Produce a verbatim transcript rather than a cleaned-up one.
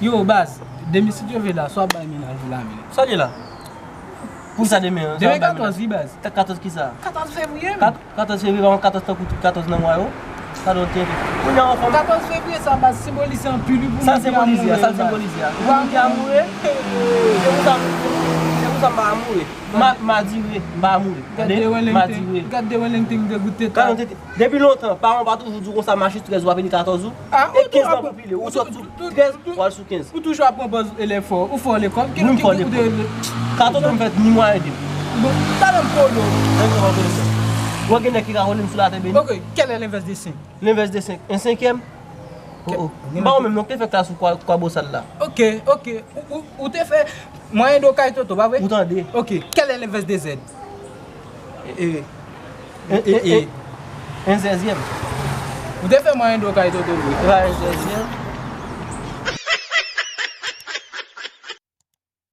Yo, baz, demen si Dye vle la, sa w ap bay mennaj ou la, men. Sa li la? Pou sa demen an? Demen katòz, wi, baz. Katòz ki sa? Katòz fevriye, men. Kat- Katòz fevriye, pa yon katòz tankou tout katòz nan mwa yo. Sa donk, kounye a yon fanm. Katòz fevriye, sa, baz, senbolize anpil, wi, pou Sa moun ki a senbolize, mouri, sa baz. Senbolize. Pou moun ki a mouri, se pou sa, se pou sa m pa mouri. Ma, ma dire, m pa mouri. Tande? Ma dire. Gad de Wellington, gad de Wellington degoute. Gade yon tete. Depi lontan, paran w pa toujou di w konsa, mache trèz ou ap vini katòz ou? E kenz lan pou pile. Ou sot sou trèz, ou al sou kenz. Ou toujou ap pran pòz elèv fò. Ou fò lekòl. Wi, m fò lekòl. Katòz ou m fèt ni mwa ede. Bon, talè m kole w. Ou wè gen nèg ki ka kole m sou latè beni? Ok, quel est l'inverse de cinq? L'inverse de cinq. En senkyèm? Oh, oh. M pa ou menm non, k te fè klas ou kwa, kwa bosal la. Ok, ok. Ou, ou, ou te fè mwayen de kay Toto, pa vre? Ou tande? Ok, quel est l'inverse de Z? E, e, e, e, en sèzyèm. Ou te fè mwayen de kay Toto, vre? Wa, en sèzyèm.